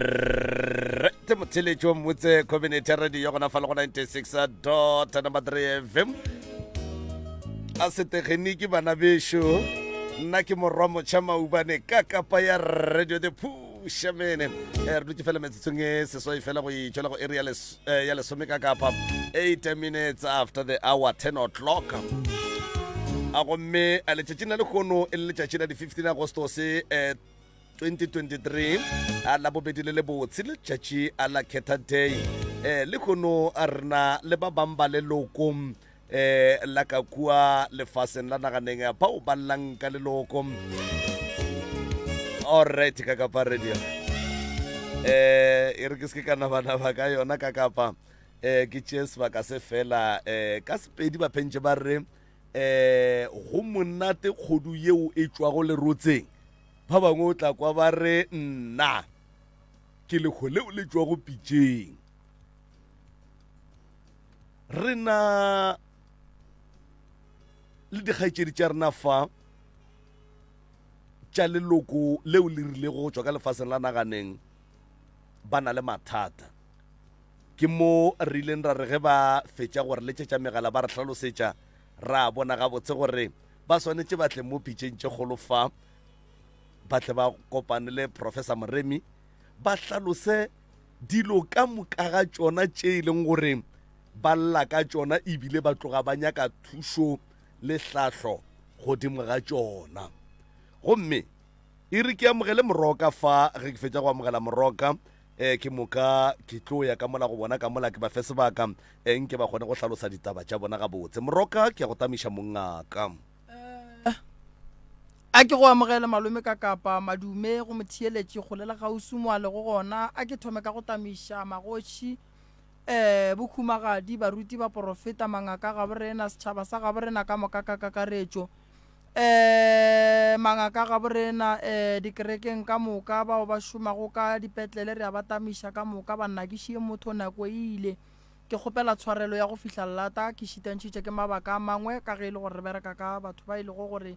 Arete motheletši wa mmotse community radio gona fa le go 96 dot number 3 fm a setegeniki bana bešo nna ke morwa motšha maubane ka kapa ya radio the pushamene eh, re dutse fela metsotsong e seswai fela go itšwela go area eh, ya lesome ka kapa 8 minutes after the hour 10 o'clock a gomme a letšatšing la lekgono e le letšatši la di-15 agostose eh, 2023 a la bobedi le le botse letšatši a la khetha day eh lekgono a rena le ba bang ba leloko eh la ka kua lefaseng la naganeng bao ba llang ka leloko alright ka kapa radio eh e re ke se ke ka nabanaba ka yona ka kapa eh ke tšee sebaka se fela eh ka sepedi ba phentše ba re eh go monate kgodu yeo e tšwago lerotseng ba bangwe o tla kwa ba re nna ke lekgo leo le tšwago pitšeng re na le dikgaetšedi tša rena fa tša leloko leo le rilego go tšwa ka lefaseng la naganeng ba na le mathata ke mo re ileng ra re ge ba fetša gore letšetša megala ba re hlalosetša ra bona gabotse gore ba swanetše ba tle mo pitšeng tše kgolo fa ba tle ba kopane le professor moremi ba hlalose dilo ka moka ga tšona tše e leng gore ba lla ka tšona ebile ba tloga ba nyaka thušo le hlahlo godimo ga tšona gomme e re ke amogele moroka fa ge ke fetša go amogela moroka um ke moka ke tlo ya ka mola go bona ka mola ke ba fe sebaka um nke ba kgone go hlalosa ditaba tša bona gabotse moroka ke ya go tamiša mongaka A ke go amogele malome ka kapa madume go motheeletši kgole le kgauswi mo a lego gona. A ke thome ka go tamiša magoši, um bohumagadi, baruti, baporofeta, mangaka a gaborena, setšhaba sa gaborena ka moka ka kakaretšo, um mangaka a gaborena, um dikerekeng ka moka, bao ba šomago ka dipetlele re a ba tamiša ka moka. Banna ke šie motho nako e ile. Ke kgopela tshwarelo ya go fihla llata ke šitantšhitše ke mabaka a mangwe ka ge e le gore re bereka ka batho ba e lego gore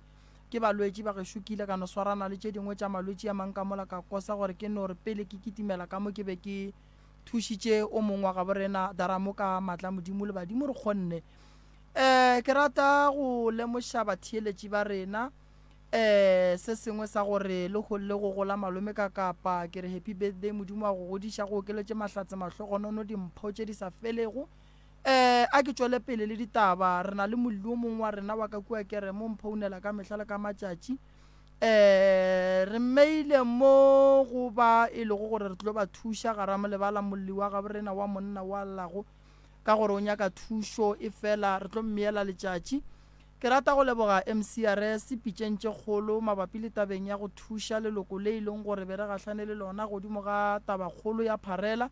ke balwetši ba gešo ke ile ka no swarana le tše dingwe tša malwetši a mang ka mola ka kosa gore ke no re pele ke kitimela ka mo ke be ke thušitše o mongwe wa gabo rena Daramo ka maatla a Modimo le badimo re kgonne. Um ke rata go lemoša batheeletši ba rena um se sengwe sa gore le le go gola malome ka kapa ke re happy birthday Modimo a go godiša go okeletše mahlatse mahlogonono dimpho tše di sa felego. Eh, a ke tšwele pele le ditaba. Re na le molli o mongwe wa rena wa ka kua Keremo, o mphounela ka mehla le ka matšatši. Eh, re mmeile mo go ba e lego gore re tlo ba thuša ga ra mo lebala molli wa gabo rena wa monna wa llago ka gore o nyaka thušo, efela re tlo mmeela letšatši. Ke rata go leboga MCRS pitšeng tše kgolo mabapi le tabeng ya go thuša leloko le e leng gore be re gahlane le lona godimo ga tabakgolo ya pharela.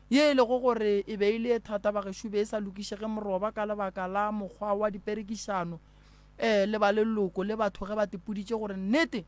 ye e lego gore e be e le ye thata bagešo be e sa lokišege moroba ka lebaka la mokgwa wa diperekišano um le ba leloko le batho ge ba tepoditše gore nnete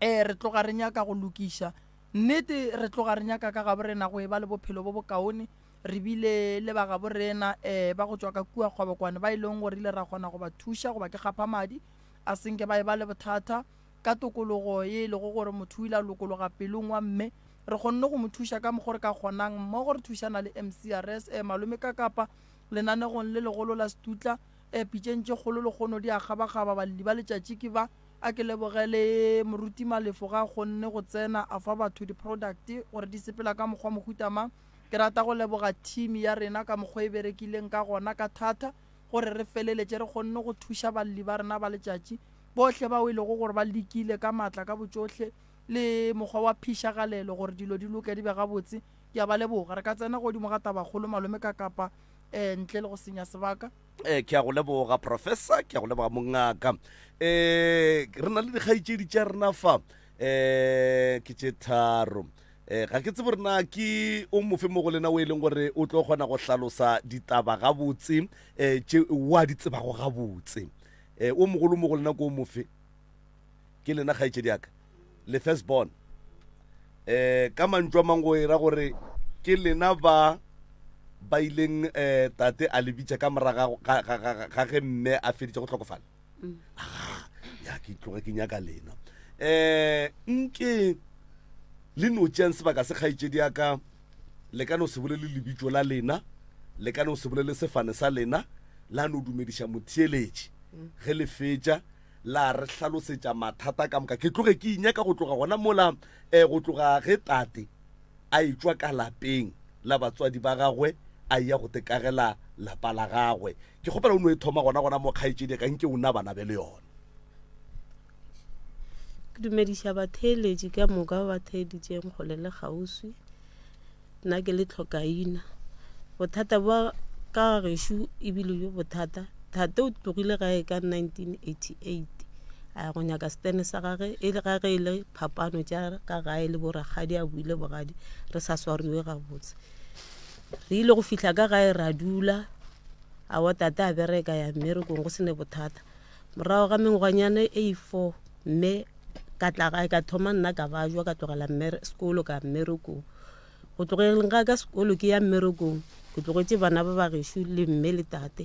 um re tloga re nyaka go lokiša nnete re tloga re nyaka ka gabo rena go e ba le bophelo bo bokaone re bile le ba gabo rena um ba go tšwa ka kua kgwabokwane ba e leng gore ile ra kgona go ba thuša goba ke kgapha madi a senke ba e ba le bothata ka tokologo ye e lego gore motho o ile a lokologa pelong wa mme Re kgonne go mo thuša ka mokgo re ka kgonang mmogo re thušana le MCRS, eh, Malome Kakapa, lenanegong le legolo la Stutla, eh, pitšeng tše kgolo lekgono di a kgabakgaba, balli ba letšatši ke ba. A ke leboge le Moruti Malefo ga a kgonne go tsena a fa batho di-product gore di sepela ka mokgwa mohuta mang. Ke rata go leboga team ya rena ka mokgwa e berekileng ka gona ka thata gore re feleletše re kgonne go thuša balli ba rena ba letšatši bohle bao e lego gore ba lekile ka matla ka botšohle le mokgwa wa phišagalelo gore dilo di loke di be gabotse. Ke a ba leboga. Re ka tsena godimo ga tabakgolo malome ka kapa eh, ntle le go senya sebaka. Eh, ke a go leboga professor, ke a go leboga mongaka. Eh, re na le dikgaetšedi tša rena fa eh, ke tše tharo. Eh, ga ke tsebe gore na ke o mofe mo go lena o e leng gore o tlo kgona go hlalosa ditaba gabotse eh, tše wa di tsebago gabotse. Eh, o mogolo mo go lena ke o mofe? Ke lena kgaetšedi ya ka le first born. Eh, ka mantšu a mang go era gore ke lena ba ba ileng eh, tate a le bitša ka moraga ga, ga, ga, ga ge mme a feditše go hlokofala. Mm. Aga, ya ke tloge ke nyaka lena. Eh, nke Le no tšeang sebaka se kgaetšedi ya ka, le ka no se bolele lebitso la lena, le ka no se bolele sefane sa lena, la no dumediša motheeletši. Ge le fetša, la re hlalosetša mathata ka moka. Ke tloge ke inyaka go tloga gona mola, um go tloga ge tate a etšwa ka lapeng la batswadi ba gagwe a eya go tekagela lapa la gagwe. Ke kgopela o no e thoma gona gona mo kgaetšedi ya ka, nke o na bana be le yona. Ke dumediša batheeletši ka moka ba ba theeditšeng kgole le kgauswi. Nna ke le Tlhokaina. Bothata bja ka ga gešo e bile bjo bothata. Tate o tlogile gae ka 1988 a ya go nyaka setene sa gage e le ga ge e le phapano tša ka gae le borakgadi a buile bogadi re sa swariwe gabotse. Re ile go fihla ka gae ra dula aowa tate a bereka ya mmerekong go se ne bothata. Morago ga mengwaganyana e i-four mme ka tla gae ka thoma nna ka bajwa ka tlogela sekolo ka ya mmerekong. Go tlogeleng ga ka sekolo ke ya mmerekong ke tlogetše bana ba ba gešo le mme le tate.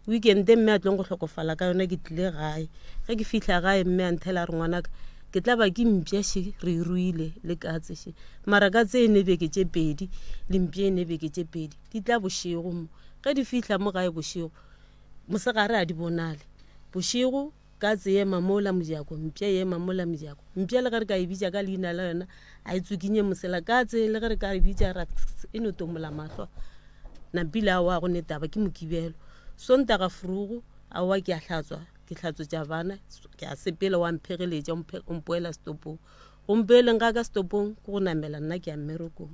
Weekend mme a tlong go hlokofala ka yona ke tlile gae. Ge ke fihla gae mme a nthela a re ngwanaka ke tla ba ke mpša še re e ruile le katse še mara katse e ne beke tše pedi le mpša e ne beke tše pedi di tla bošego mo. Ge di fihla mo gae bošego Mosegare a di bonale. Bošego, katse e ema mola mojako, mpša e ema mola mojako. Mpša le ge re ka e bitša ka leina la yona, a e tswikinye mosela. Katse le ge re ka e bitša ra e no tomola mahlo. Nampile aowa go ne taba, ke Mokibelo. Sontaga frugu, aowa ke a hlatswa, ke hlatswetša bana, ke a sepela wa mphegeletša o mpoela setopong. Go mpoeleng ga ka setopong ke go namela nna ke ya mmerekong.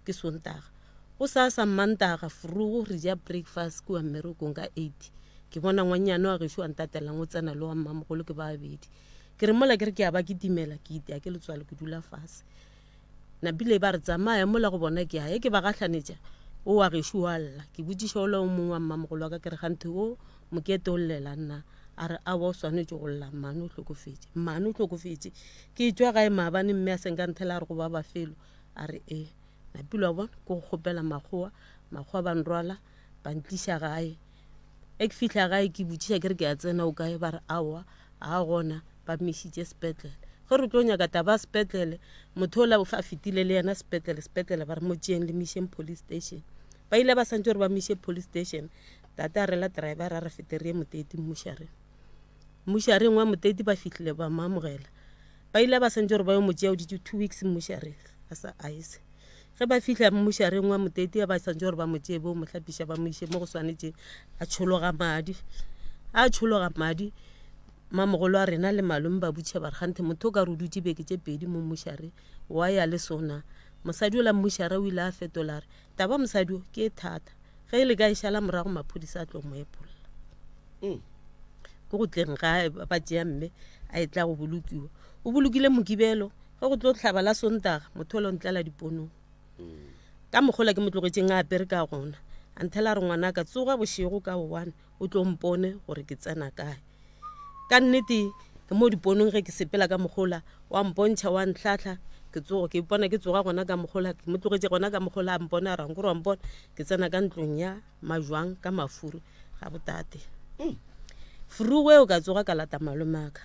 Ke Sontaga. Gosasa Mmantaga, vroeg, re ja breakfast kua mmerekong ka eight. Ke bona ngwannyane wa gešo a ntatelang o tsena le wa mmamogolo ke ba babedi. Ke re mola ke re ke a ba kitimela, ke itia ke letswalo ke dula fase. Napile ba re tsamaya mola go bona ke a ya ke ba gahlanetša o wa gešo wa lla. Ke botšiša ola o mongwe wa mmamogolo wa ka ke re ganthe o mokete o llelang na? A re aowa o swanetše go lla mmane o hlokofetše. Mmane o hlokofetše. Ke tšwa gae maabane mme a se nka nthela a re go baba felo. A re ee. Napile wa bona ke go kgopela makgowa, makgowa ba nrwala ba ntliša gae. E ke fihla gae ke botšiša ke re ke a tsena o kae ba re aowa a gona ba mmišitše sepetlele. Ge re tlo nyaka taba ya sepetlele motho ola a fetile le yena sepetlele, sepetlele ba re mo tšeeng le mo išeng police station. Ba ile ba santše gore ba mo iše police station, tate a rela driver a re fete re ye Moteti mmušareng. Mmušareng wa Moteti ba fihlile ba mo amogela. Ba ile ba santše gore ba yo mo tšea o dutše 2 weeks mmušareng a sa ice. Ge ba fihla mmušareng wa Moteti ba santše gore ba mo tšee bo mo hlapiša ba mo iše mo go swanetšeng a tšhologa madi. A tšhologa madi mamogolo a rena le malome ba butšha ba re ganthe motho o ka re o dutše beke tše pedi mo mmušareng wa ya le sona. Mosadi ola mmušara o ile a fetola a re taba mosadi o ke e thata ge e le ka e šala morago maphodisa a tlo mo epolla. Ke go tleng ga ba tšea mme a e tla go bolokiwa. O bolokile Mokibelo, ge go tlo hlaba la Sontaga, motho ola o ntlela diponong. Ka mokgola ke mo tlogetšeng a apere ka gona. A nthela a re ngwanaka tsoga bošego ka one o tlo mpone gore ke tsena kae. Ka nnete ke mo diponong ge ke sepela ka mokgola wa mpontšha wa ntlhahla ke tsoga ke ipona ke tsoga gona ka mokgola ke mo tlogetše gona ka mokgola a mpone a re nkore wa mpona ke tsena ka ntlong ya majwang ka mafuru ga botate. Frugo eo ka tsoga ka lata malome aka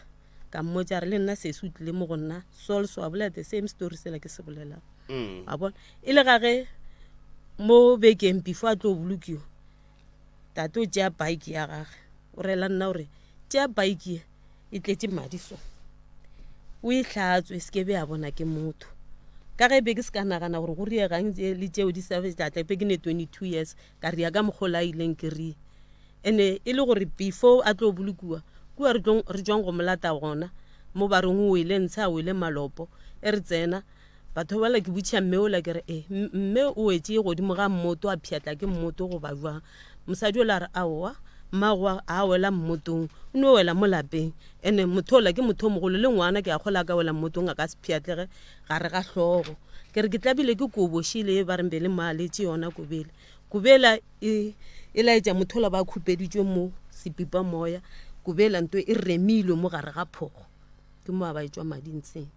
ka mmotša re le nna sesi o tlile mo go nna solso a bolela the same story sela ke se bolelang a bona e le ga ge mo bekeng before a tlo bolokiwa tate o tšea bike ya gage o rela nna gore tšea bike ye e tletše madi so o e hlatswe e se ke be ya bona ke motho ka ge be ke se ka nagana gore go riegang le tšeo di sa tlatla be ke ne 22 years ka ria ka mokgola a ileng ke rie ene e le gore before a tlo bolokiwa kua re tlong re tšwang go mo lata gona mo ba reng o wele ntshe a wele malopo e re tsena batho bala ke botšiša mme ola ke re e mme o wetše godimo ga mmoto a pšhatla ke mmoto goba jwang mosadi ola a re aowa mmago a wela mmotong o no wela mo lapeng ene motho ola ke motho o mogolo le ngwana ke a kgola a ka wela mmotong a ka se pšhatlege gare ga hlogo ke re ke tlabile ke kobo šele e ba reng be le maaletše yona kobele kobela e e laetša motho ola ba khupeditšwe mo sepipa moya kobela nto e remilwe mo gare ga phogo ke mo a ba etšwa madi ntsheng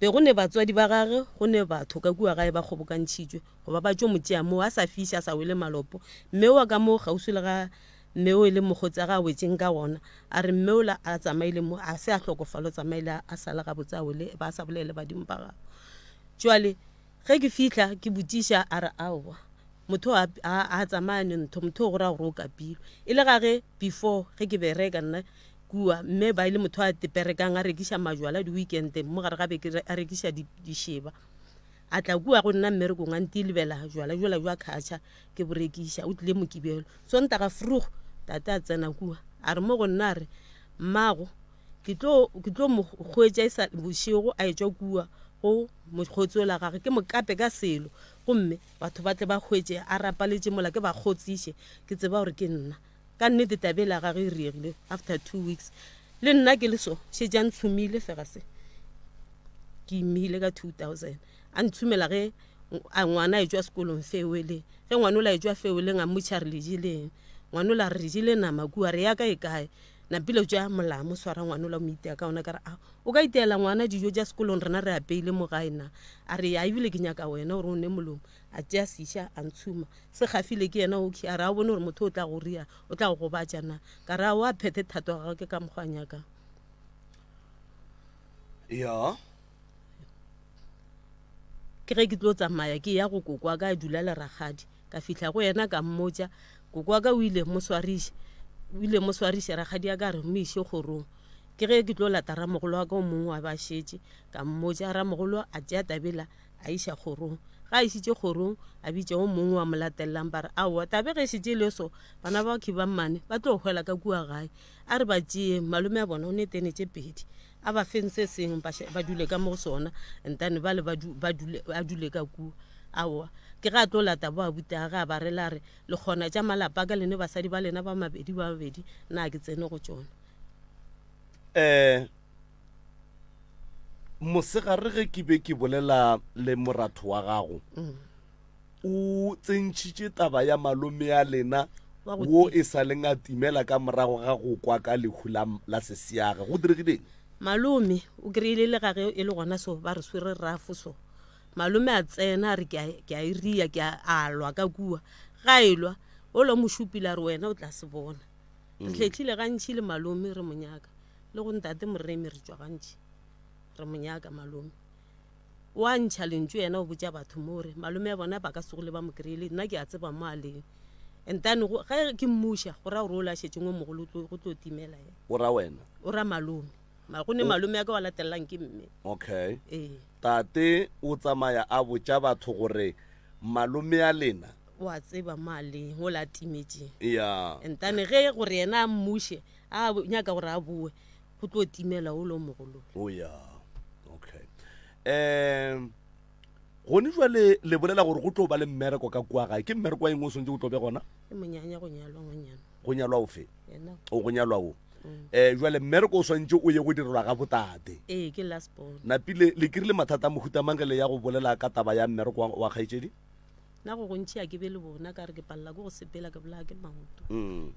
be go ne batswadi ba gage go ne batho ka kua gae ba kgobokantšhitšwe goba ba tšo mo tšea moo a sa fiša a sa wele malopo mme wa ka moo kgauswi le ga mme o e le mokgotsi a ga a wetšeng ka gona a re mme ola a tsamaile mo a se a hlokofala o tsamaile a sa le gabotse a wele ba sa bolele badimo ba gagwe. Jwale ge ke fihla ke botšiša a re aowa motho a a tsamaya ne ntho motho o go ra gore o kapilwe. E le ga ge before ge ke bereka nna kua mme ba e le motho a teperekang a rekiša majwala di-weekend mo gare ga beke a rekiša dišeba. A tla kua go nna mmerekong a ntilebela jwala jwala jwa khatšha ke bo rekiša o tlile Mokibelo. Sontaga vroeg tate a tsena kua a re mo go nna a re mmago Ke tlo, ke tlo mo hwetša e sa bošego a etšwa kua go mokgotsi ola gage, ke mo kape ka selo, gomme batho ba tle ba hwetše a rapaletše mola, ke ba kgotsiše, ke tseba gore ke nna. Ka nnete taba ela ya gage e riegile after 2 weeks. Le nna ke le so, šetše a ntshomile fega se. Ke imile ka 2000. A ntshomela ge a ngwana a etšwa sekolong feweleng. Ge ngwana ola etšwa feweleng a mmotša re le jeleng. Ngwana ola re re jele nama kua, re ya ka e kae? Napile tša molamo swara ngwana ola o mo itea ka ona ka re a o ka iteela ngwana dijo tša sekolong rena re apeile mo gae na a re ya ebile ke nyaka wena gore o ne molomo a tšea siša a ntshuma se gafile ke yena okay a re a o bone gore motho o tla go ria o tla go gobatša na ka re a o a phethe thato ya gagwe ke ka mokgwa a nyakang. Ya. Ke ge ke tlo tsamaya ke ya go koko wa ka a dula le rakgadi Ka fihla go yena ka mmotša. Koko wa ka o ile mo swariša, o ile mo swariša rakgadi ya ka a re mo iše kgorong. Ke ge ke tlo lata ramogolo wa ka o mongwe wa ba šetše, ka mmotša. Ramogolo a tšea tabela a iša kgorong. Ge a išitše kgorong a bitša o mongwe wa mo latelelang ba re aowa tabe ge e šetše e le so bana ba khi ba mmane ba tlo hwela ka kua gae. A re ba tšeeng malome a bona o ne tene tše pedi a ba feng se sengwe ba dule ka mo go sona entane bale ba dule a dule ka kua. Aowa, ke ge a tlo lata bo abuti a ge a ba rela a re, Le kgona tša malapa a ka lene basadi ba lena ba mabedi ba mabedi, nna ga ke tsene go tšona. Um mosegare ge ke be ke bolela le moratho wa gago, o tsentšhitše taba ya malome ya lena wo e sa leng a timela ka morago ga go kwa ka lehu la, la sesiage. Go diregileng? Malome o kry-ile le ga ge e le gona so ba re swere rafo so. Malome a tsena a re ke a, ke a e ria, ke a, a lwa ka kua. Ga e lwa, ola o mo šupile a re wena o tla se bona. Re hlehlile gantši le malome re mo nyaka. Le go ntate Moremi re tšwa gantši re mo nyaka malome. O a ntšha lentšu yena o botša batho mo re malome ya bona ba ka se gole ba mo kry-ile, nna ke a tseba mo a leng. Entane go, ge ke mmuša go ra gore ola a šetšeng o mogolo o tlo, go tlo timela yena. O ra wena? O ra malome. Ma, go ne malome ya ka wa latelelang ke mme. Okay. Ee. Tate o tsamaya a botša batho gore malome a lena. O a tseba mo a leng, o la timetšeng. Ya. Entane ge gore yena a mmuše, a nyaka gore a boe, go tlo timela o lo mogolole. O ya. Okay. Um gone jwale le bolela gore go tlo ba le mmereko ka kua gae. Ke mmereko wa eng o swantse o tlo be gona? Ke monyanya go nyalwa ngwanyana. Go nyalwa ofe? Yena. O go nyalwa o. Um jwale mmereko o swantše o ye go direlwa ga botate. Ee, ke last born. Napile le kirile mathata a mohuta mang ge le ya go bolela ka taba ya mmereko wa, wa kgaetšedi? Nna go gontši a ke be le bona ka re ke palela ke go sepela ke bolaya ke maoto.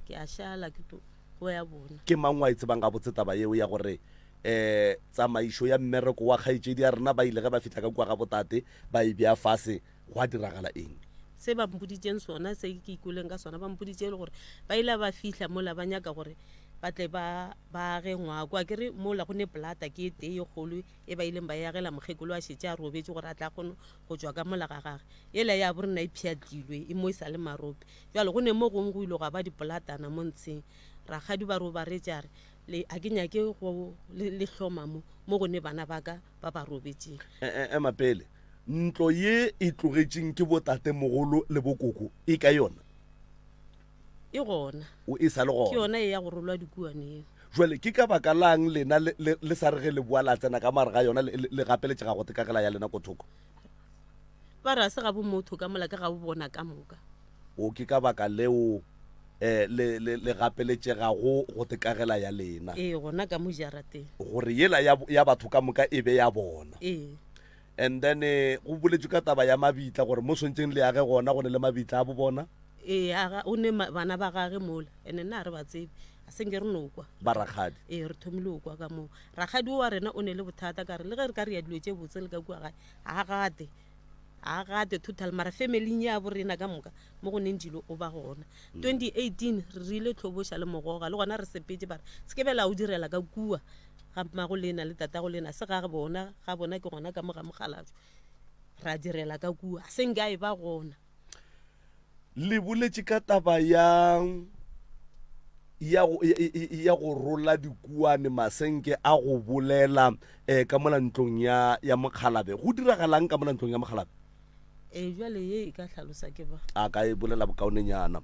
Ke a šala ke tlo go ya bona. Ke mang wa e tsebang gabotse taba yeo ya gore um tsamaišo ya mmereko wa kgaetšedi ya rena ba ile ge ba fihla ka kua ga botate ba e bea fase gwa diragala eng? Se ba mpoditšeng sona, se ke ikweleng ka sona, ba mpoditše e le gore ba ile ba fihla mola ba nyaka gore ba tle ba ba age ngwako. A ke re mola go ne polata ke e tee ye kgolo e ba ileng ba e agela mokgekolo a šetše a robetše gore a tla kgone go tšwa ka mola ga gage. Yela ya bo rena e pšhatlilwe e mo e sa le marope. Bjale go ne mo gongwe go ile gwa ba dipolatana mo ntsheng. Rakgadi ba re o ba reetše a re le a ke nyake go le, le hloma mo mo go ne bana ba ka ba ba robetšeng. Ema pele. Ntlo ye e tlogetšeng ke botatemogolo le bokoko e ka yona? E gona. O e sa le gona? Ke yona e ya go rolwa dikuane yeo. Jwale ke ka baka lang lena le, le, le sa re ge le boa la tsena ka mare ga yona le, le, le gapeletšega go tekagela ya lena ko thoko? Ba re ga se gabo motho ka mola ke gabo bona ka moka. O ke ka baka leo eh, le, le, le gapeletšegago go tekagela ya lena. Ee, gona ka mo jarateng. Gore yela ya, ya batho ka moka e be ya bona. Ee. And then eh, go boletšwe ka taba ya mabitla gore mo swantšeng le age gona go ne le mabitla a bo bona. Ee, aga o ne bana ba gage mola ene nna a re ba tsebe a senke re no kwa. Ba rakgadi. Ee, re thomile go kwa ka moo. Rakgadi o wa rena o ne le bothata ka re le ge re ka re ya dilo tše botse le ka kua gae ga gate ga gate total mara familing ya bo rena ka moka mo go neng dilo o ba gona. 2018 re rile tlhoboša le mogoga le gona re sepetše ba re se ke bela o direla ka kua ga mmago lena le tatago lena se ga bona ga bona ke gona ka mo ga mokgalabje. Ra direla ka kua. A se nke a e ba gona. Le boletše ka taba ya ya go, ya, ya go rola dikuane masenke a go bolela eh, ka mola ntlong ya, ya mokgalabe. Go diragalang ka mola ntlong ya mokgalabe? Ee, bjale ye e ka hlalosa ke ba. A ka e bolela bokaonenyana.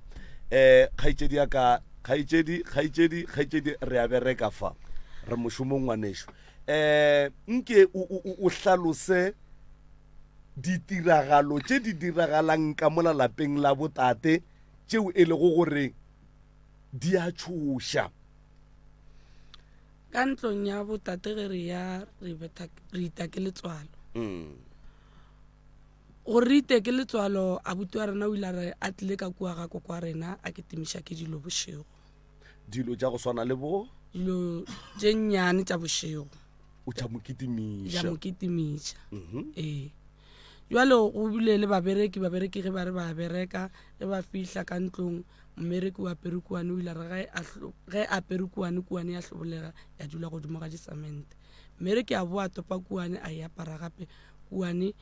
Eh, kgaetšedi ya ka, kgaetšedi, kgaetšedi, kgaetšedi, re a bereka fa. Re mošomong ngwanešu. Eh, nke o, o, o, o hlalose ditiragalo tše di diragalang ka mola lapeng la botate tšeo e lego gore di a tšhoša. Ka ntlong ya botate ge re ya re betha re ita ke letswalo. Mm. Gore re ite ke letswalo abuti wa rena o ile a re a tlile ka kua ga koko wa rena a kitimiša ke dilo bošego. Dilo tša go swana le bo? Dilo tše nnyane tša bošego. O tša mo kitimiša. Ja mo kitimiša. Mm-hmm. Ee. Jwale go bile le babereki, babereki ge ba re ba bereka, ge ba fihla ka ntlong, mmereki o apere kuane, o ile a re ge a apere kuane, kuane ya hlobolega ya dula godimo ga disamente. Mmereki a boa a topa kuane a e apara gape, kuane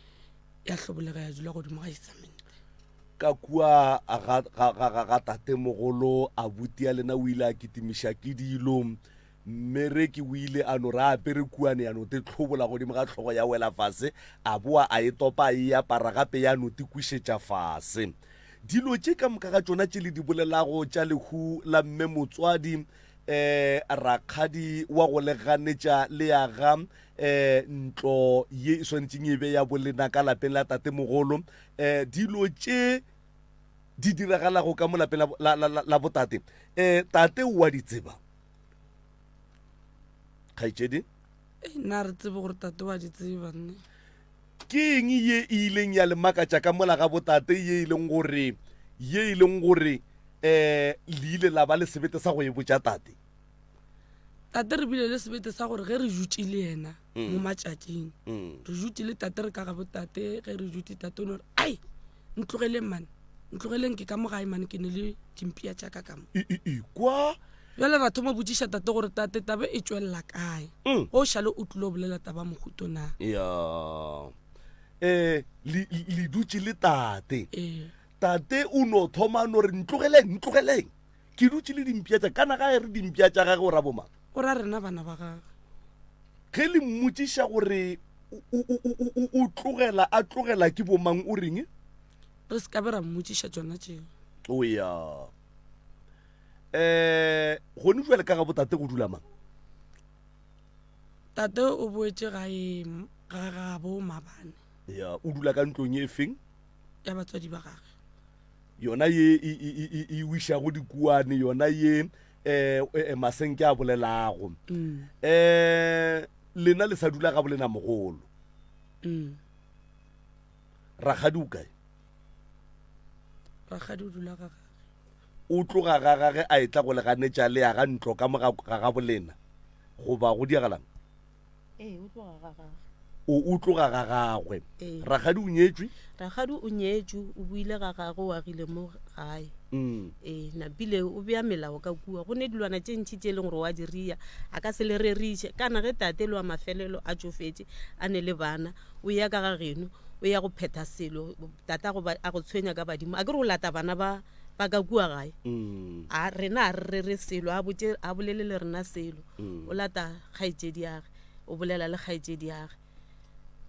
ya hlobolega ya dula godimo ga disamente. Ka kua ga, ga, ga, ga, ga tatemogolo, abuti ya lena o ile a kitimiša ke dilo. Mmereki o ile a no re a apere kuane ya no te hlobola godimo ga hlogo ya wela fase, a boa a e topa a e apara gape ya no te kwišetša fase. Dilo tše ka moka ga tšona tše le di bolelago tša lehu la mme motswadi, um rakgadi wa go le ganetša le ya ga um ntlo ye e swanetšeng e be ya bolena ka lapeng la tatemogolo, um dilo tše di diragalago ka mo lapeng la, la, la, la botate, um tate o a di tseba. Kgaetšedi? Nna re tsebe gore tate wa di tseba nne. Ke eng ye e ileng ya le makatša ka mola ga botate ye e leng gore ye e leng gore um le ile la ba le sebete sa go e botša tate? Tate re bile le sebete sa gore ge re dutše le yena mo matšatšing re dutše le tate re ka ga botate ge re dutše tate o no re ai ntlogeleng mane ntlogeleng ke ka mo gae mane ke ne le dimpia tša ka ka mo. Kwa Bjale ra thoma botšiša tate gore tate tabe e tšwelela kae Mm. o šale o tlilo bolela taba mohuto na ya eh le le dutše le tate ee tate o no thoma a no re ntlogeleng ntlogeleng ke dutše le dimpša tša kana ga e re dimpša tša gage o ra bomang o ra rena bana ba gagwe ge le mmotšiša gore o- o- o- o- o- o tlogela a tlogela ke bomang o reng re se ka be ra mmotšiša tšona tšeo o ya um gone jale ka ga botate go dula mang? Tate o boetše gae ga gabo mabane. Ya, o dula ka ntlong e feng? Ya batswadi ba gagwe. Yona ye e, e, e, e, e wišago dikuane, yona ye um masenke a bolelago. Mm. Um lena le sa dula ga bolena mogolo. Mm. Rakgadi o kae? Rakgadi o dula ga gagwe. O tloga ga gage a etla go le ganetša le aga ntlo ka mo ga ga gabolena, goba go diagalang? Ee, o tloga ga gagwe. O, o tloga ga gagwe. Ee. Rakgadi o nyetšwe? Rakgadi o nyetšwe, o boile ga gagwe, o agile mo gae. Mm. Ee, napile o bea melao ka kua. Go ne dilwana tše ntši tše e leng gore wa di ria, a ka se le reriše. Kana ge tate le wa mafelelo a tšofetše, a ne le bana, o ya ka ga geno, o ya go phetha selo, tate a go, a go tshwenya ka badimo. A ke re o lata bana ba ba ka kua gae mm. a rena a re rere selo a botse a bolele le rena selo mm. o lata kgaetšedi yage o bolela le kgaetšedi yage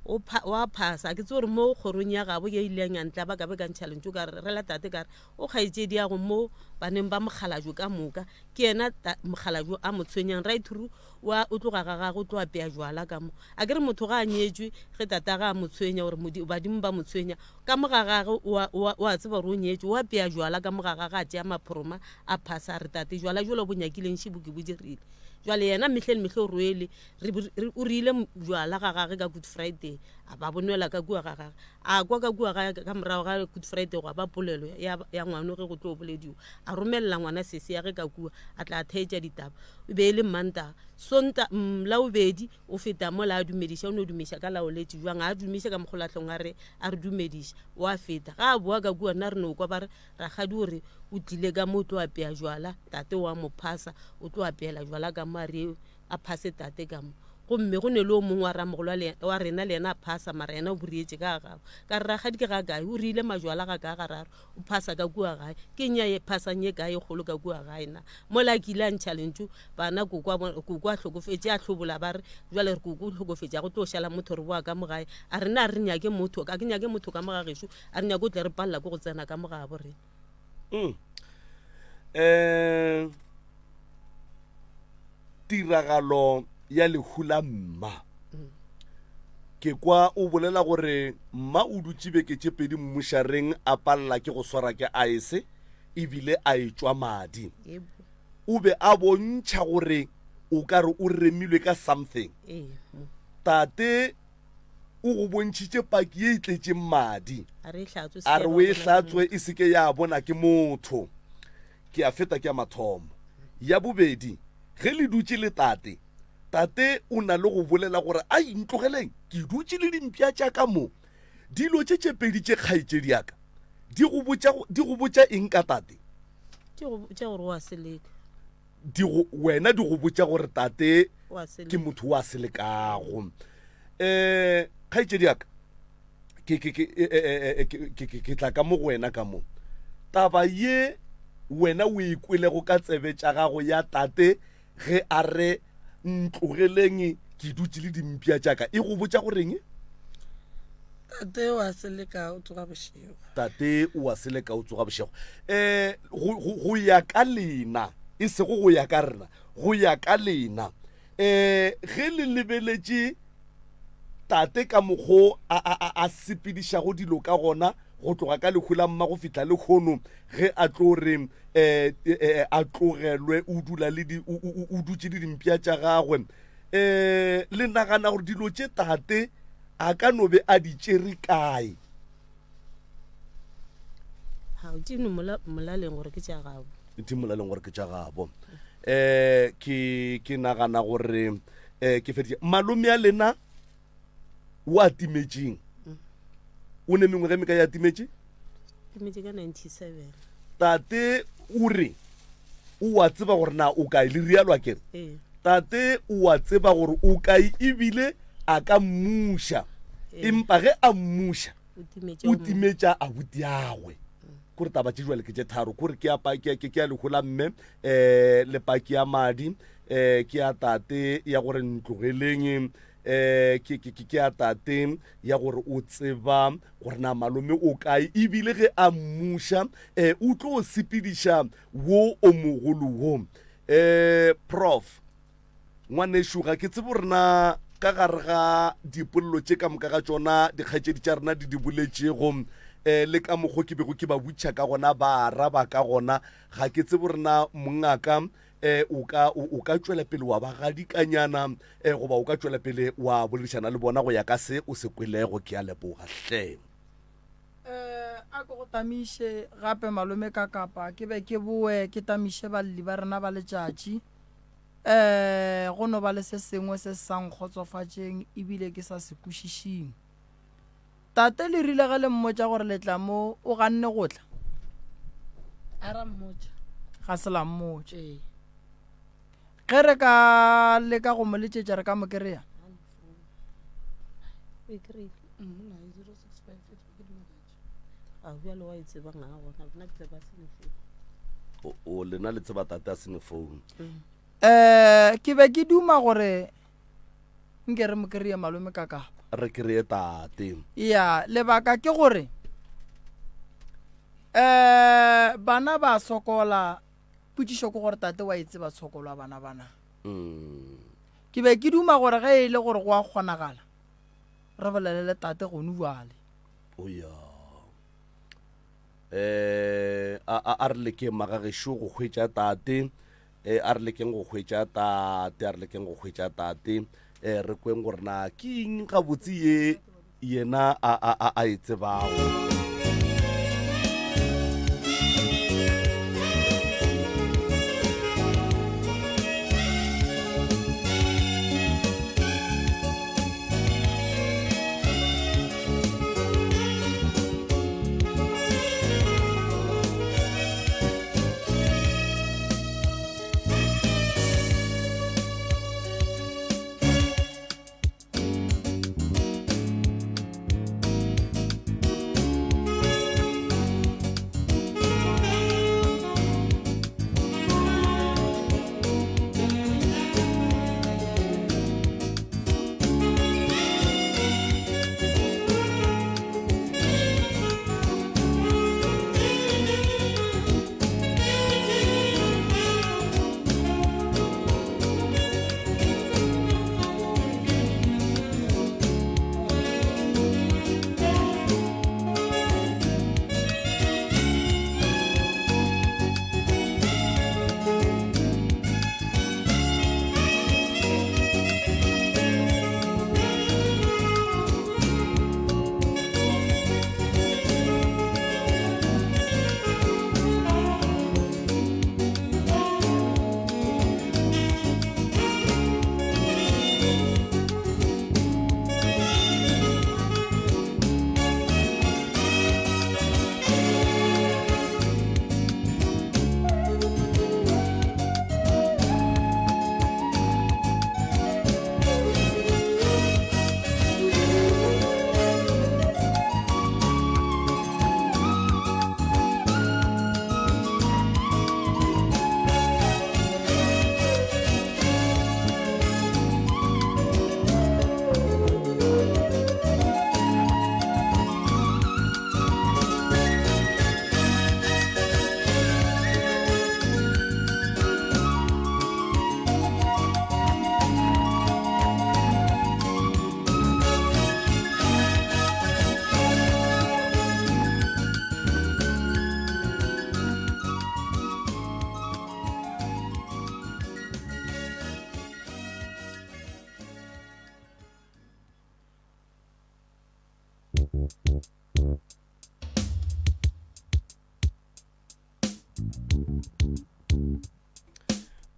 o wa phasa ke tse gore mo kgorong ya gabo ye ileng ya ntla ba ka be ka ntšha lentšu ka re rela tate ka re o kgaetšedi yago mo baneng ba mokgalajwe ka moka ke yena mokgalajwe a mo tshwenyang right through wa o tloga ga gagwe o tlo apea jwala ka mo a ke re motho ga a nyetšwe ge tata ga a mo tshwenya gore badimo ba mo tshwenya Ka mo ga gagwe, o a, o a, o a tseba gore o nyetšwe, o apea jwala ka mo ga gagwe, a tšea maphoroma, a phasa, a re, Tate, jwala bjola bo nyakileng šibo ke bo dirile. Jwale yena mehle le mehle o rwele, re, re, o rile jwala ga gagwe ka Good Friday, a ba bo nwela ka kua ga gagwe. A kwa ka kua gae ka morago ga Good Friday gwa ba polelo ya, ya ngwano ge go tlo bolediwa. A romelela ngwana sesi ya ge ka kua, a tla a theetša ditaba. E be e le Mantaga. Sonta, mm, Labobedi, O feta mola a dumediša, o no dumiša ka laoletše bjang, a dumiše ka mokgolahlong a re, a re dumediša, o a feta. Ga a boa ka kua, nna re no kwa ba re, Rakgadi o re o tlile ka mo o tlo apea jwala, tate o a mo phasa, o tlo apeela jwala ka mo, a re a phase tate ka mo. Gomme go ne le o mongwe wa ramogolo wa rena le yena a phasa, mara yena o borietše ka ga gabo. Ka re, Rakgadi ke ga kae? O riile majwala ga kaa gararo, o phasa ka kua gae. Ke eng ya phasang ye kaa ye kgolo ka kua gae na? Mola a kile a ntšha lentšu, bana koko a bona, koko a hlokofetše, a hlobola ba re, Bjale re koko o hlokofetše, a go tlo šala motho re boa ka mo gae. A re, Na re nyake motho, ga ke nyake motho ka mo ga gešo, a re nyake o tle re palela ke go tsena ka mo gabo rena. Mm. Eh, tiragalo ya lehu la mma. Ke kwa o bolela gore mma o dutše beke tše pedi mmušareng a palela ke go swara ke aese ebile a etšwa madi. O be a bontšha gore o ka re o remilwe ka something. Tate o go bontšhitše paki ye e tletšeng madi. A re o e hlatswe e se ke ya bona ke motho. Ke a feta ke ya mathomo. Ya bobedi, ge le dutše le tate, tate o na le go bolela gore, Ai, ntlogeleng, ke dutše le dimpša tša ka mo. Dilo tše tše pedi tše kgaetšedi ya ka, di go botša, di go botša eng ka tate? Di go botša gore o a seleka. Di go, wena di go botša gore tate ke motho o a selekago. Um kgaetšedi ya ka, ke ke ke e, e, e, ke ke ke tla ka mo go wena ka mo taba ye wena o e kwelego ka tsebe tša gago ya tate ge a re ntlogeleng ke dutše le dimpša tša ka e go botša goreng? Tate o a seleka o tsoga bošego. Tate o a seleka o tsoga bošego. Um go ya ka lena e sego go ya ka rena, go ya ka lena um ge le lebeletše Tate ka mokgo a, a, a, a sepedišago dilo ka gona go tloga ka lehu la mma go fihla lehono ge a tlo re um a tlogelwe o dula le di, o, o, o dutše le dimpša tša gagwe um le nagana gore dilo tše tate a ka no be a di tšere kae? Ga o di molaleng gore ke tša gabo. Di molaleng gore ke tša gabo. Um ke ke nagana gore um ke feditše. Malome ya lena o a timetšeng? O ne mengwaga e mekae a timetše? Timetše ka 97. Tate o re o a tseba gore na o kae, le rialo a kere? Ee. Tate o a tseba gore o kae ebile a ka mmuša. Ee. Empa ge a mmuša, O timetša o o mongwe. timetša abutiagwe. Kore taba tše jwale ke tše tharo. Kore ke ya pa- ke ke- ke ya lehu la mme, eh, le paki ya madi, eh, ke ya tate ya gore ntlogeleng, eh, ke ke ke ke ya tate ya gore o tseba gore na malome o kae ebile ge a mmuša, eh, o tlo sepediša wo o mogolo wo. Eh, Prof. Ngwanešu, ga ke tsebe gore na ka gare ga dipolelo tše ka moka ga tšona dikgaetšedi tša rena di di boletšego, eh, le ka mokgo ke bego ke ba butšha ka gona, ba araba ka gona, ga ke tsebe gore na mongaka, eh, o ka, o, o ka tšwela pele wa ba gadikanyana, eh, goba o ka tšwela pele wa boledišana le bona go ya ka se o se kwelego. Ke a leboga hle. Eh, a ko go tamiše gape malome ka kapa ke be ke boe ke tamiše balli ba rena ba letšatši. Eh, go no ba le se sengwe se se sa nkgotsofatšeng ebile ke sa se kwešišing. Tate le rile ge le mmotša gore le tla mo, o ganne go tla? A ra mmotša. Ga se la mmotša. Ee. Ge re ka leka go mo letšetša re ka mo kry-a? O e kry-ile. Monna, 065 ke dimakatšo. A bjalo wa e tseba nga gona, nna ke tseba se ne phone. O, o lena le tseba tate a se ne phone. Eh, ke be ke duma gore nke re mo kry-e malome ka kapa. Re kry-e tate. Ya, lebaka ke gore eh bana ba sokola, potšišo ke gore tate wa e tseba tshokolo ya bana bana. Mm. Ke be ke duma gore ge e le gore go a kgonagala re bolele le tate gone bjale. O ya. Eh, a, a, a re lekeng magagešo go hwetša tate. Eh, a re lekeng go hwetša tate, a re lekeng go hwetša tate. Eh, re kweng gore na ke eng gabotse ye yena a, a, a, a e tsebago.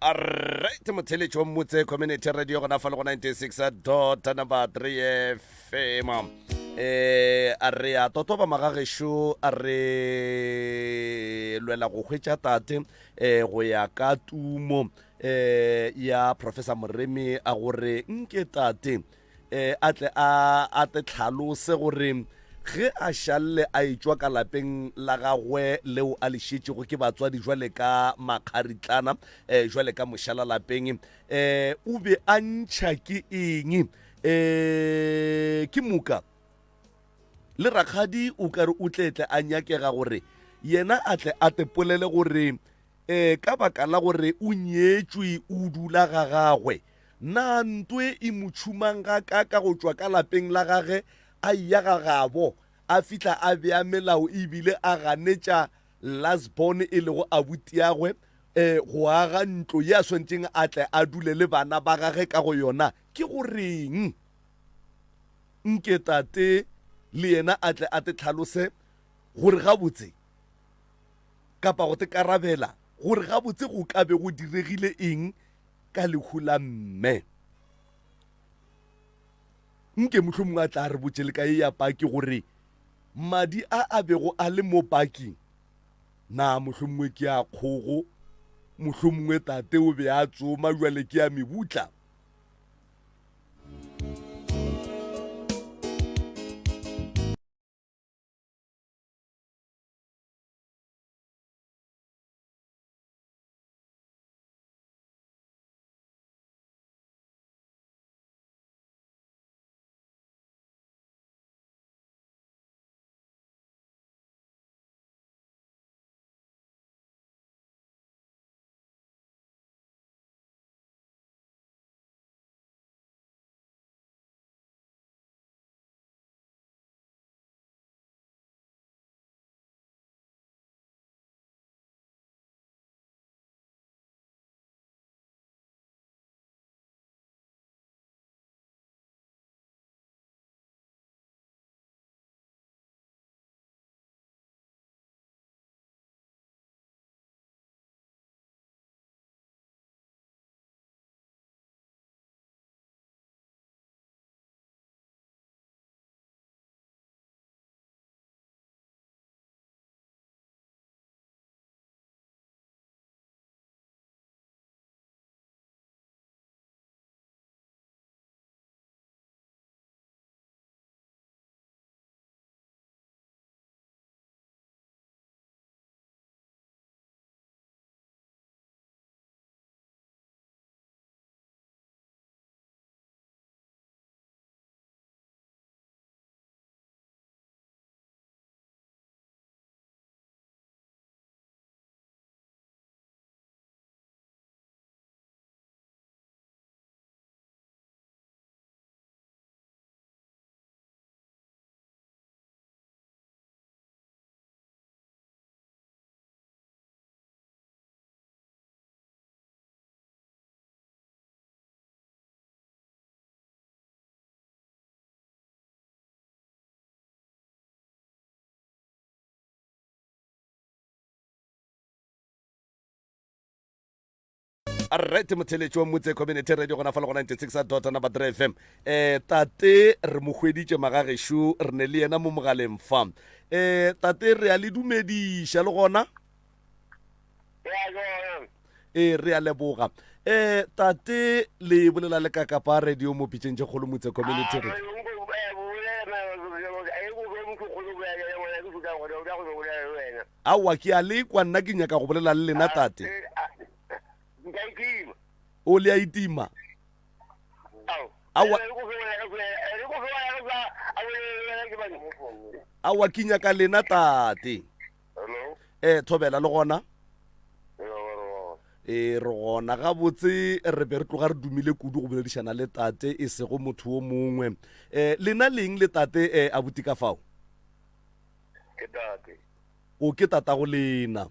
Alright, motheletši wa Mmutse Community Radio gona fa le go 96 dot number 3 FM. Eh, a re a totoba magagešo a re lwela go hwetša tate eh, go ya ka tumo eh, ya Professor Moremi a gore nke tate eh, a tle a a te tlhalose gore ge a šalle a etšwa ka lapeng la gagwe leo a le šetšego ke batswadi jwale ka makgaritlana eh, jwale ka mošala lapeng eh, o be a ntšha ke eng eh, ke moka le rakgadi o ka re o tletle a nyakega gore yena a tle a tepolele gore um ka baka la gore o nyetšwe o dula ga gagwe. Na ntwe e mo tšhumang ga ka ka go tšwa ka lapeng la gage a eya ga gabo, a fihla a bea melao e bile a ganetša lastborn e lego abutiagwe um go aga ntlo ye a swanetšeng a tle a dule le bana ba gage ka go yona? Ke go reng nke tate le yena a tle a te tlhalose gore gabotse kapa go te karabela gore gabotse go ka be go diregile eng ka lehu la mme. Nke mohlomongwe a tla re botše le ka ye ya paki gore madi a a bego a le mo paking na mohlomongwe ke a kgogo, mohlomongwe tate o be a tsoma jwale ke a mebutla. Right motheletši wa Motse Community Radio gona fa le go 96 dot number 3 FM. Eh tate re mo hweditše magagešo re ne le yena mo mogaleng fa. Eh tate re a le dumediša le gona. Ee re a leboga. Eh tate le bolela le kakapa radio mo pitšeng tše kgolo Motse Community Radio. Aowa ke a lekwa nna ke nyaka go bolela le lena tate. O le a itima. Aowa Aowa ke nyaka lena tate. Eh thobela le gona. E re gona gabotse re be re tloga re dumile kudu go boledišana le tate e sego motho wo mongwe. Eh lena leng le tate eh abuti ka fao? Ke tate. O ke tatago lena.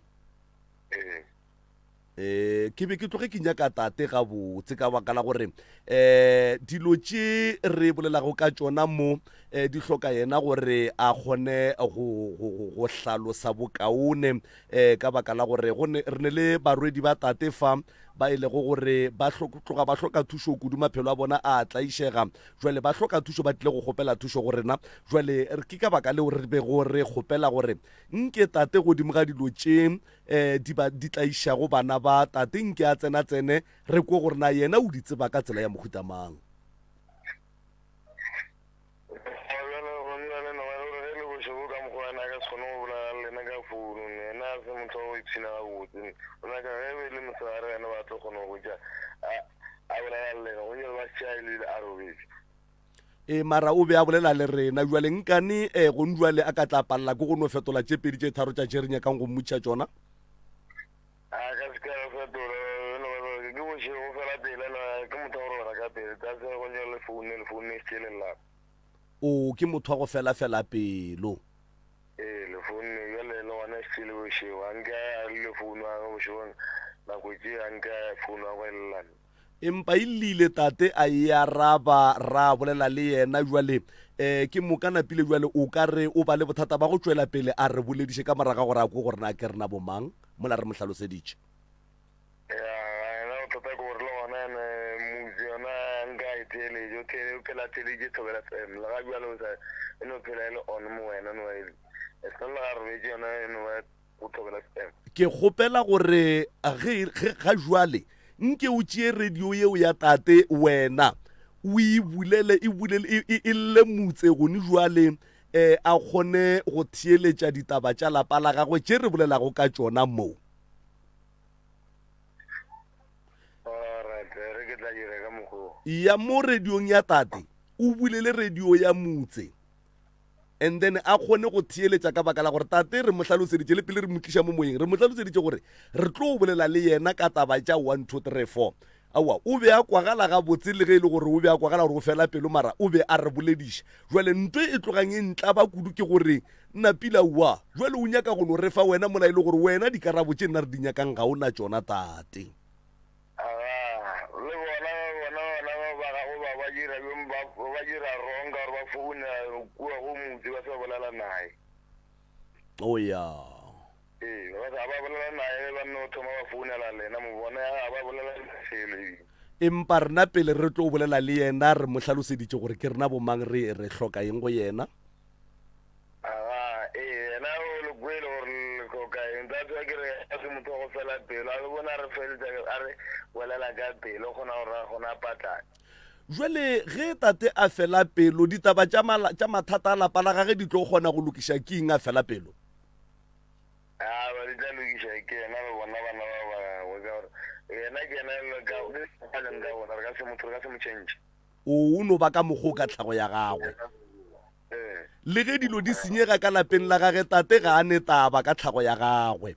Ee. Um ke be ke tloge ke nyaka tate gabotse ka baka la gore um dilo tše re bolelago ka tšona mo um di hloka yena gore a kgone go, go, go, go hlalosa bokaone um ka baka la gore go ne, re ne le barwedi ba tate fa ba e lego gore ba tloga ba hloka thušo kudu, maphelo a bona a tlaišega. Jwale ba hloka thušo, ba tlile go kgopela thušo go rena. Jwale ke ka baka leo re bego re kgopela gore nke tate godimo ga dilo tše um di ba di tlaišago bana ba tate nke a tsena tsene re kwe gore na yena o di tseba ka tsela ya mohuta mang. Ee, mara o be a bolela le rena jwale nkane eh, gong jwale a ka tla palela ke go no fetola tše pedi tše tharo tša tše re nyakang go mmutšha tšona. A ka se ka fetola ke bošego fela pele ke motho wa go robala ka pele tsa se go le foune le foune e se le lla. O ke motho wa go fela fela pelo. Ee, le foune bjale le gona se le bošego a nke a le founu a bošego nako tše a nke a founu a go lla. Empa e llile tate a e araba, ra bolela le yena jwale. Um ke moka napile jwale o ka re o ba le bothata ba go tšwela pele a re bolediše ka morago ga gore a kwe gore na ke rena bomang mola re mo hlaloseditše. Ya, yena bothata ke gore le gona ene motse yona nka e theeletše, o theele, o phela a theeleditše Thobela FM, le ga bjale o sa, e no phela e le on mo wena, no ba e, e sa le ga robetše yona e no ba go Thobela FM. Ke kgopela gore ge, ge, ga jwale nke o tšee radio yeo ya tate wena o e bulele, e bulele, e, e, e lle motse gone jwale, eh, a kgone go theeletša ditaba tša lapa la gagwe tše re bolelago ka tšona mo. Alright, re ke tla dira ka mokgwa wo. Ya mo radiong ya tate, o bulele radio ya motse. And then a kgone go theeletša ka baka la gore tate re mo hlaloseditše le pele re mo tliša mo moyeng, re mo hlaloseditše gore re tlo bolela le yena ka taba tša 1 2 3 4. Aowa, o be a kwagala gabotse le ge e le gore o be a kwagala gore o fela pelo mara o be a re bolediša. Jwale nto e tlogang e ntlaba kudu ke gore Napila aowa, jwale o nyaka go no re fa wena mola e le gore wena dikarabo tše nna re di nyakang ga o na tšona tate. Agaa, le bona, bona bana ba ba gago ba, ba dira bjang, ba, ba dira wrong ka gore ba founa kua go motse ba sa bolela naye. Oh ya. Ee, ba sa ba bolela naye, ba nno thoma ba founela lena, mo bona ga ba bolela selo ebile. Empa rena pele re tlo bolela le yena re mo hlaloseditše gore ke rena bomang, re, re hloka eng go yena. Agaa, ee, yena o le kwele gore le hloka eng. That's why ke re a se motho wa go fela pelo. A le bone a re feletša, a re bolela ka pelo, o kgona gore a kgona a patlane. Jwale ge tate a fela pelo, ditaba tša mala, tša mathata a lapa la gage di tlo kgona go lokiša ke eng a fela pelo? Awa, di tla lokiša ke yena le bona bana ba ba gagwe, ka gore yena ke yena le ka, ke a leng ka gona, re ka se motho, re ka se mo change. O no ba ka mokgwa o ka tlhago ya gagwe. Le ge dilo di senyega ka lapeng la gage, tate ga a ne taba ka tlhago ya gagwe.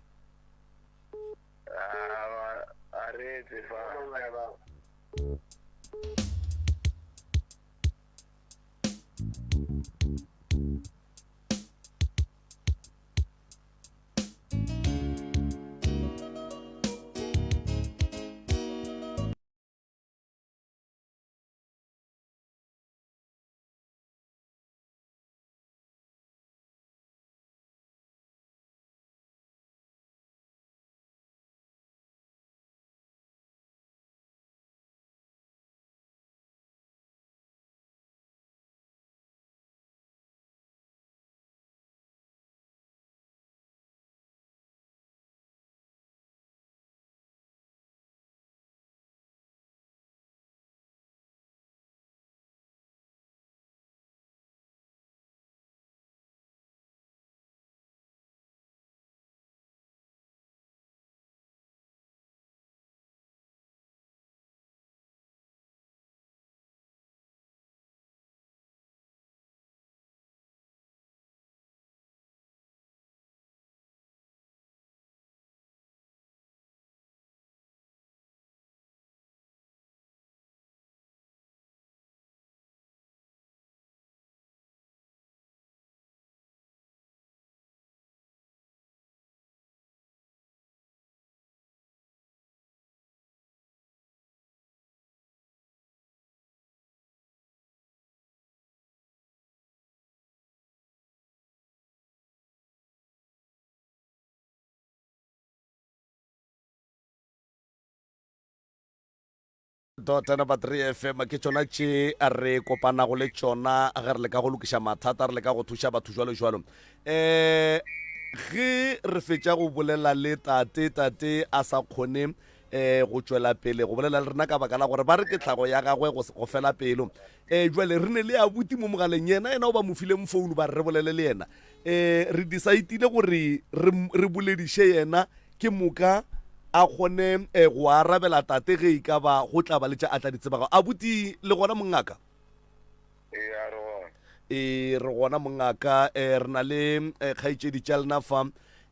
Dot number 3 FM ke tšona tše re kopanago le tšona ge re leka go lokiša mathata, re leka go thuša batho jwalo jwalo. Um ge re fetša go bolela le tate, tate a sa kgone um go tšwela pele go bolela le rena ka baka la gore ba re ke tlhago ya gagwe go fela pelo. Um jwale re ne le abuti mo mogaleng, yena yena o ba mo fileng founu ba re re bolele le yena. Um re decide-ile gore re bolediše yena Ke moka a kgone go arabela tate ge e ka ba go tla ba le tša a tla di tsebago. Abuti, le gona mongaka? Ee, a re gona. Ee, re gona mongaka. E, re na le kgaetšedi tša lena fa.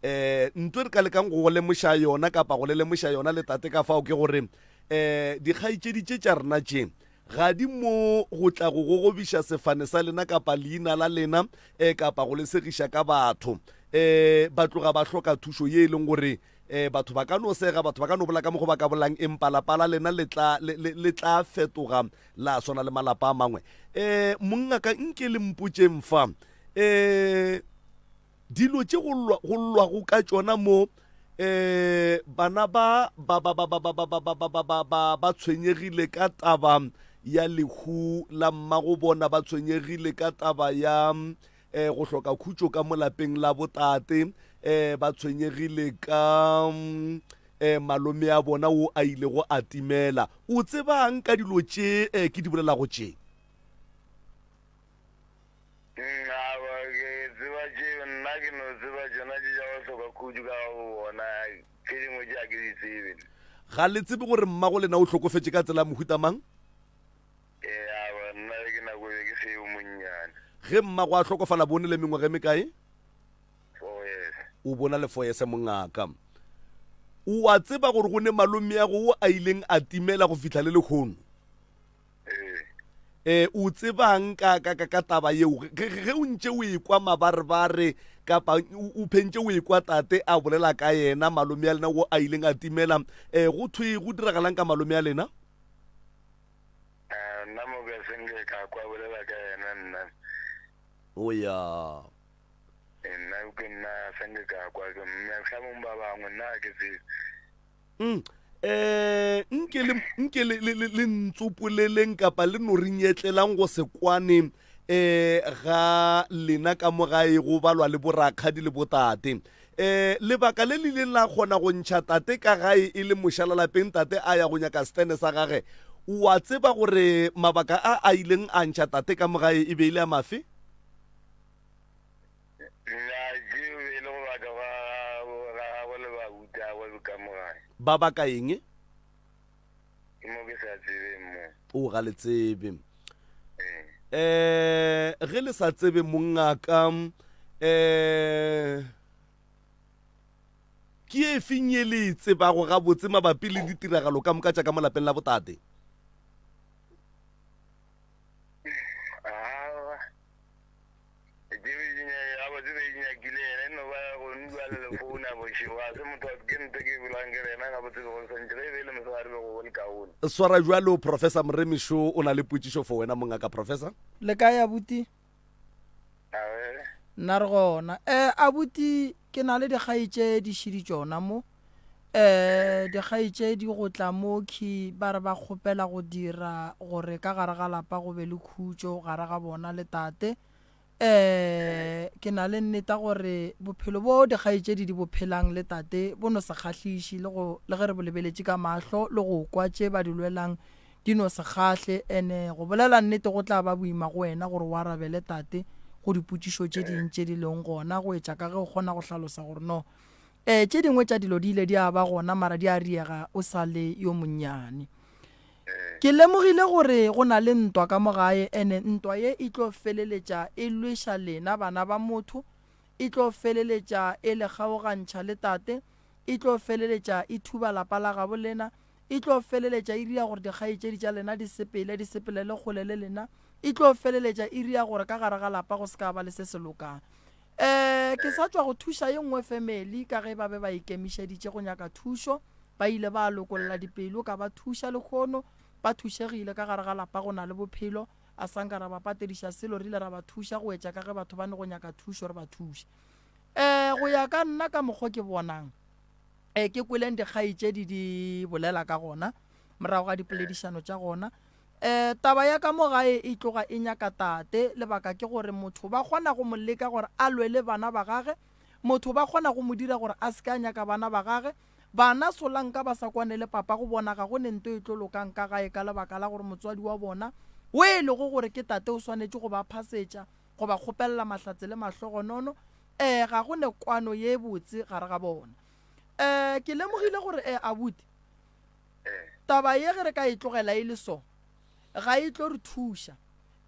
E, ntho e re ka lekang go lemoša yona kapa go le lemoša yona le tate ka fao ke gore e, dikgaetšedi tše tša rena tše ga di mo go tla go gogobiša sefane sa lena kapa leina la lena e kapa go le segiša ka batho. E, ba tloga ba hloka thušo ye e leng gore e, batho ba ka no sega, batho ba ka no bola ka mokgo ba ka bolang, empa lapa la lena le tla, le, le, le tla fetoga la swana le malapa a mangwe. E, mongaka, nke le mpotšeng fa, e, Dilo tše go llwa, go llwago ka tšona mo, eh, bana ba ba ba ba ba ba ba ba ba ba ba ba ba ba tshwenyegile ka taba ya lehu la mmago bona, ba tshwenyegile ka taba ya eh, go hloka khutšo ka mo lapeng la botate, eh, ba tshwenyegile ka eh, malome a bona wo a ilego a timela. O tsebang ka dilo tše eh, ke di bolelago tše? Aowa, ke tseba tše, nna ke no tseba tšona tše tša go hloka khutšo ka ga bona, tše dingwe tše ga ke di tsebe. Ga le tsebe gore mmago lena o hlokofetše ka tsela ya mohuta mang? Ee, aowa, nna ge ke nako be ke se yo monnyane. Ge mmago a hlokofala bone le mengwaga e mekae? Four years. O bona le four years mongaka. O a tseba gore go ne malomeago wo a ileng a timela go fihla le lehono? Ee. E, o tsebang ka, ka, ka, ka taba yeo? Ge, ge o ntše o ekwa mabarebare kapa o, o phentše o ekwa tate a bolela ka yena malome ya lena wo a ileng a timela, e, go thwe go diragalang ka malome ya lena? Eh, nna mo ka se nke ka kwa bolela ka yena nna. O ya. Eh, nna ke nna se nke ka kwa ke mehlamong ba bangwe nna ga ke tsebe. Mm. Eh, nke le nke le le le ntsopoleleng kapa le no re nyetlelang go se kwane eh ga lena ka mo gae go balwa le borakgadi le botate. Eh lebaka le le ileng la kgona go ntšha tate ka gae e le mošala lapeng tate a ya go nyaka stene sa gage. O a tseba gore mabaka a a ileng a ntšha tate ka mo gae e be e le a mafe? Letšatši e be e le go baka ga ga gagwe le barutagwe ka mo gae. Ba baka eng? Ke mo ke sa tsebeng mo. O ga le tsebe. Ee. Eh, ge le sa tsebe mongaka, eh, ke efeng ye le e tsebago gabotse mabapi le ditiragalo ka moka tša ka mo lapeng la botate? Aowa. Gabotse be di nyakile yena e no ba go ndua le lefouna bošego ga se motho ke nto ke bolang ke re yena gabotse be go swantše ge e be e le mosegare be go le kaone. Swara bjalo Professor Moremišo o na le potšišo for wena mongaka Professor. Le kae abuti? Awe. Nna re gona. Eh abuti ke na le dikgaetšedi šidi tšona mo. Eh dikgaetšedi go tla mo khi ba re ba kgopela go dira gore ka gare ga lapa go be le khutšo gare ga bona le tate. Eh ke na le nneta gore bophelo bo dikgaetšedi di bo phelang le tate bo no se kgahliše le go le ge re bo lebeletše ka mahlo le go kwa tše ba di lwelang di no se kgahle. Ene go bolela nnete go tla ba boima go wena gore o arabele tate go dipotšišo tše ding tše di leng gona go etša ka ge o kgona go hlalosa gore no Ee, tše dingwe tša dilo di ile di a ba gona mara di a riega o sa le yo monnyane. Ke lemogile gore go na le ntwa ka mo gae ene ntwa ye e tlo feleletša e lweša lena bana ba motho, e tlo feleletša e le kgaogantšha le tate, e tlo feleletša e thuba lapa la gabo lena, e tlo feleletša e ria gore dikgaetšedi tša lena di sepele, di sepelele kgole le lena, e tlo feleletša e ria gore ka gare ga lapa go se ka ba le se se lokang. Ee, ke sa tšwa go thuša ye nngwe family ka ge ba be ba ikemišeditše go nyaka thušo. Ba ile ba lokolla dipelo ka ba thuša lehono. Ba thušegile ka gare ga lapa go na le bophelo. A sa nka ra ba patediša selo, re ile ra ba thuša go etša ka ge batho ba ne go nyaka thušo re ba thuše. Ee, go ya ka nna ka mokgo ke bonang, ee, ke kweleng dikgaetšedi di bolela ka gona. morago ga dipoledišano tša gona. Um taba ya ka mo gae e tloga e nyaka tate, lebaka ke gore motho ba kgona go mo leka gore a lwe le bana ba gage, motho ba kgona go mo dira gore a se ke a nyaka bana ba gage. Bana solanka ba sa kwane le papa go bona ga go ne nto e tlo lokang ka gae ka lebaka la gore motswadi wa bona o e lego gore ke tate o swanetše go ba phasetša go ba kgopelela mahlatse le mahlogonono. Ee, ga go ne kwano ye botse gare ga bona. Ee, ke lemogile gore ee abuti, taba ye ge re ka e tlogela e le so, ga e tlo re thuša.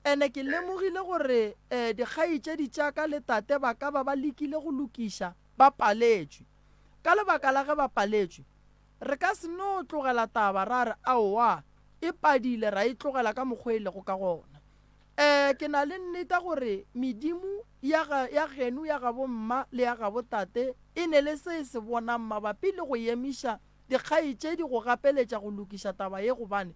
Ene ke lemogile gore ee dikgaetšedi tša ka le tate ba ka ba ba lekile go lokiša, ba paletšwe. Ka lebaka la ge ba paletšwe, re ka se no tlogela taba ra re aowa, e padile ra e tlogela ka mokgwa e lego ka gona. Ee, ke na le nneta gore medimo ya ga, ya geno ya gabo mma le ya gabo tate e ne le se e se bonang mabapi le go emiša dikgaetšedi go gapeletša go lokiša taba ye gobane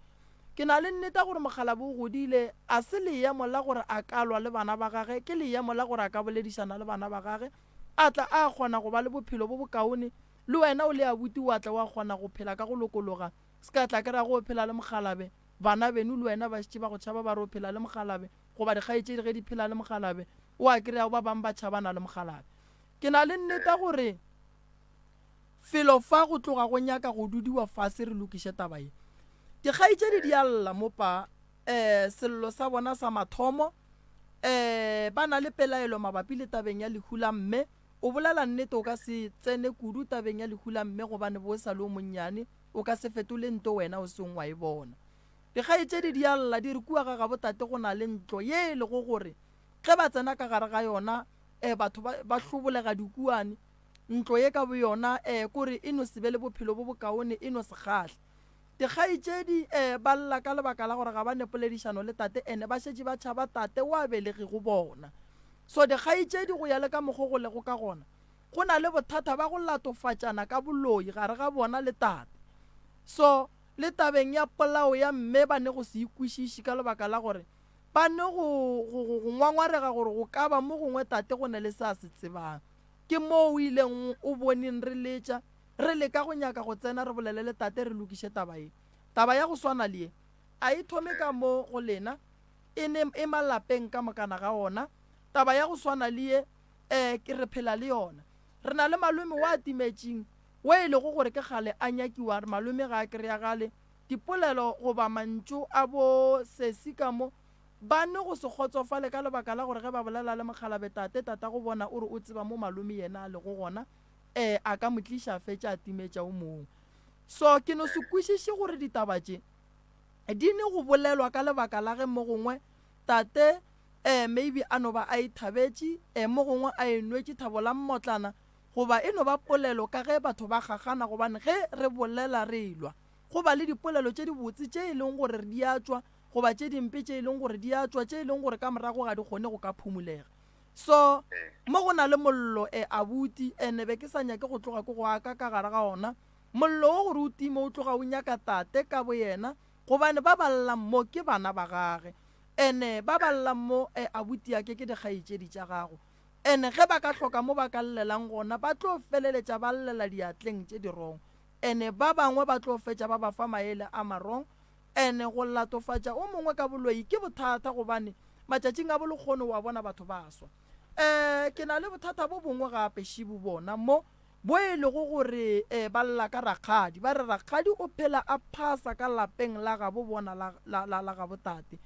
ke na le nneta gore mokgalabje o godile, a se leemo la gore a ka lwa le bana ba gage, ke leemo la gore a ka boledišana le bana ba gage a tla a kgona go ba le bophelo bo bokaone. Le wena o le abuti wa tla wa kgona go phela ka go lokologa, se ka tla ke ra go o phela le mokgalabje. Bana beno le wena ba šetše ba go tšhaba ba re o phela le mokgalabje, goba dikgaetšedi ge di phela le mokgalabje, o a kry-a ba bangwe ba tšhabana le mokgalabje. Ke na le nneta gore felo fa go tloga go nyaka go dudiwa fase re lokiše taba ye. Dikgaetšedi di a lla mo pa, um sello sa bona sa mathomo, um ba na le pelaelo mabapi le tabeng ya lehu la mme. O bolela nnete o ka se tsene kudu tabeng ya lehu la mme gobane bo o sa le o monnyane. O ka se fetole nto wena o seng wa e bona. Dikgaetšedi di a lla di re kua ga gabo tate go na le ntlo ye e lego gore ge ba tsena ka gare ga yona um batho ba, ba hlobolega dikuane. Ntlo ye ka boyona um kore e no se be le bophelo bo bokaone, e no se kgahle. Dikgaetšedi um ba lla ka lebaka la gore ga ba ne poledišano le tate ene ba šetše ba tšhaba tate wa belegigo bona. So dikgaetšedi go ya le ka mokgo go lego ka gona, Go na le bothata ba go latofatšana ka boloi gare ga bona le tate. So, le tabeng ya polao ya mme ba ne go se ikwešiše ka lebaka la gore ba ne go, go, go, go ngwangwarega gore go ka ba mo gongwe tate go ne le se a se tsebang. Ke moo o ileng o boneng re letša, re leka go nyaka go tsena re bolele le tate re lokiše taba ye. Taba ya go swana le ye a e thome ka mo go lena, e ne e malapeng ka mokana ga ona. Taba ya go swana le ye Ee, ke re phela le yona. Re na le malome wa timetšing wo e lego gore ke kgale a nyakiwa, malome ga a kreyagale. Dipolelo goba mantšu a bo sesi ka mo ba ne go se kgotsofale ka lebaka la gore ge ba bolela le mokgalabje tate, tatago bona o re o tseba mo malome yena a lego gona, ee, a ka mo tliša a fetša a timetša o mongwe. So ke no se kwešiše gore ditaba tše di ne go bolelwa ka lebaka la ge mo gongwe tate Ee, maybe a no ba a e thabetše, ee, mo gongwe a e nwetše thabo la mmotlana, goba e no ba polelo ka ge batho ba gagana, gobane ge re bolela re elwa, go ba le dipolelo tše dibotse tše e leng gore di a tšwa, goba tše dimpe tše e leng gore di a tšwa, tše e leng gore ka morago ga di kgone go ka phumolega. So, mo go na le mollo, ee, abuti, ene be ke sa nyake go tloga ke go aka ka gare ga ona. Mollo wo gore o time o tloga o nyaka tate ka boyena, gobane ba ba llang mo ke bana ba gage. Ene ba ba llang mo, e, abutiake ke dikgaetšedi tša gago. Ene ge ba ka hloka mo ba ka llelang gona, ba tlo feleletša ba llela diatleng tše di wrong. Ene ba bangwe ba tlo fetša ba ba fa maele a ma wrong. Ene go latofatša o mongwe ka boloi ke bothata gobane matšatšing a bolekgono wa bona batho ba swa. E, ke na le bothata bo bongwe gape šibu bona mo. Bo e lego gore e, ba lla ka rakgadi. Ba re rakgadi o phela a phasa ka lapeng la gabo bona la, la, la, la gabo tate.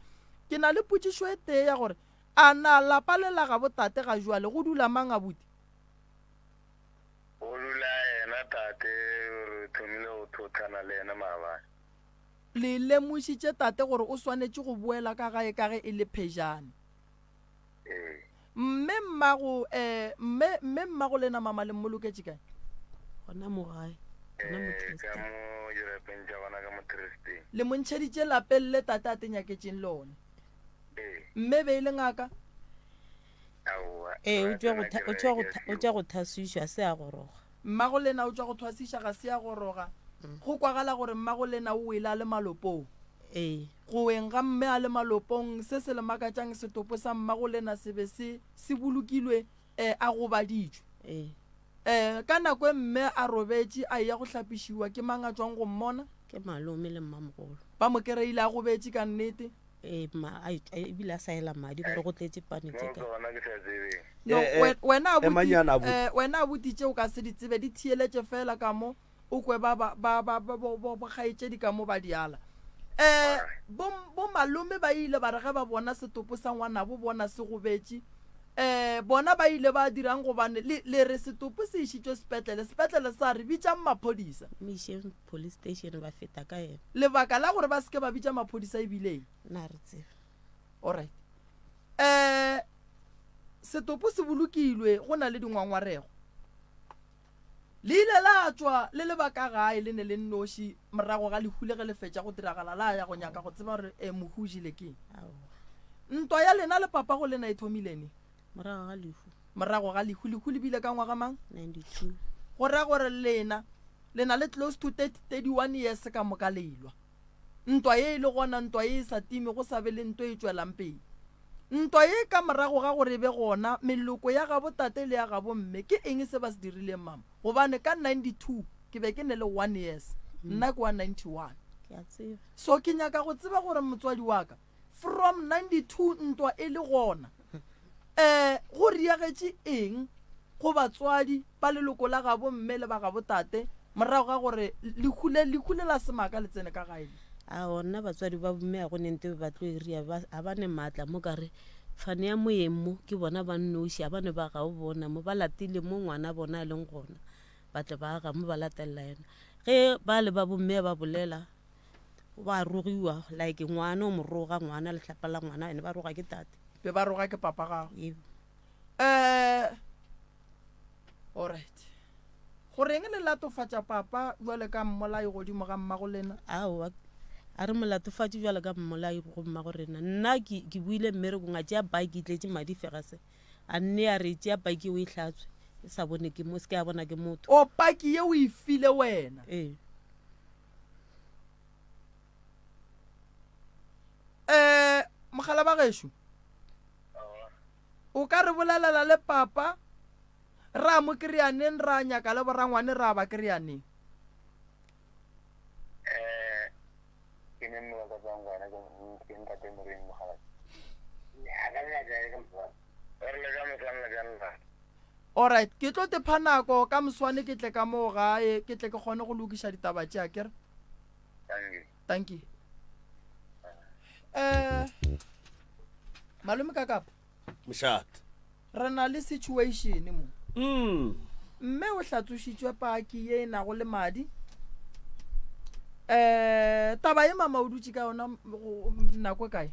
Ke na le potšišo e tee ya gore, a na lapa le la gabo tate ga jwale go dula mang abuti? Go dula yena tate, re thomile go thothana le yena maabane. Le lemošitše tate gore o swanetše go boela ka gae ka ge e le phejane. Ee. Mme mmago, eh, mme, mme mmago lena mama le mmoloketše kae? Gona mo gae, gona mo Eh, ka Tristan. mo dirapeng tša gona ka mo Tristan. Le mo ntšheditše lapeng le tate a te nyaketšeng lona. Ee. Mme be e le ngaka? Aowa. Ee, o Ga tšwa go tsena tha, o tšwa go kereke tha, o seo. tšwa go thaswišwa, se a goroga. Mmago lena o tšwa go thwasiša, ga se a goroga. Go kwagala gore mmago lena o wele a le malopong. Ee. Go weng ga mme a le malopong, se se le makatšang setopo sa mmagolena se be se se bolokilwe e a gobaditšwe. Ee. E, ka nako e mme a robetše a eya go hlapišiwa, ke mang a tšwang go mmona? Ke malome le mmamogolo. Ba mo kereile a gobetše ka nnete. Ee, ma, a, a, ebile a sa ela madi, ba re go tletše pane tše ka. Gona ke sa tsebeng. No, Eh, eh, we- wena abuti, emanyana abuti. eh, wena abuti tše o ka se di tsebe, di theeletše fela ka mo, o kwe ba ba ba ba ba bo bo bokgaetšedi ka mo ba di ala. Eh, bo bo malome ba ile ba re ge ba bona setopo sa ngwanabo bona se gobetše, eh, bona ba ile ba dirang gobane le le re setopo se išitšwe sepetlele, sepetlele sa re bitšang maphodisa. Mo išeng police station ba feta ka yena. Lebaka la gore ba se ke ba bitša maphodisa e bile eng? Nna re tsebe. Alright. Eh, setopo se bolokilwe go na le dingwangwarego. Le ile la tšwa le leba ka gae le ne le nnoši morago ga lehu le ge le fetša go diragala la ya go nyaka go tseba gore eh, mohu o jele keng. Aowa. Ntwa ya lena le papago lena e thomile neng? Morago ga lehu. Morago ga lehu. Lehu le bile ka ngwaga mang? 92. Go ra gore lena le na le close to 30, 31 years ka moka le elwa. Ntwa ye e le gona, ntwa ye e sa time, go sa be le ntwa e tšwelang pele. Ntwa ye ka morago ga gore e be gona, meloko ya gabo tate le ya gabo mme, ke eng se ba se dirileng mama? Gobane ka 92 ke be ke ne le one years, nna ke wa 91. Ke a tseba. So ke nyaka go tseba gore motswadi wa ka, from 92 ntwa e le gona, um go riagetše eng go batswadi ba leloko la gabo mme le ba gabo tate morago ga gore lehu le lehu le la semaka le tsene ka gae le? Aowa, nna batswadi ba bomme ga go ne nto e ba tlo e ria, ba ga ba ne maatla mo ka re fane ya moyeng mo ke bona ba nnoši, ga ba ne ba gabo bona mo, ba latile mo ngwana bona a leng gona, ba tle ba aga mo ba latelela yena. Ge ba le ba bomme ba bolela ba rogiwa like ngwana o mo roga ngwana lehlapa la ngwana ene ba roga ke tate. Be ba roga ke papa gago. Yebo. Eh alright. Go reng le latofatša papa bjale ka mmolai godimo ga mmago lena? Aowa, a re molatofatše bjale ka mmolai go mmago rena. Nna ke, ke boile mmerekong a tšea bike e tletše madi fegase. A nne a re tšea paki o e hlatswe e sa bone ke mo, se ke ya bona ke motho. O paki ye o e file wena? Ee. Eh, mogala ba gešo. O ka re bolelela le papa ra mo kry-a neng ra nyaka le borangwane ra ba kry-a neng? Eh, ke ne mme wa ka tswang kwana ke ntate Moreng mogala. Ya ka nna ka moswane. Re le ka moswane le ka nna. Alright, ke tlo te pha nako ka moswane ke tle ka moo gae ke tle ke kgone go lokiša ditaba tše akere. Dankie. Dankie. Eh malome ka kapa. Mošate. Re na le situation mo. Mm. Mme o hlatsošitšwe paki ye e nago le madi. Eh taba ye mama o dutše ka yona nako e kae?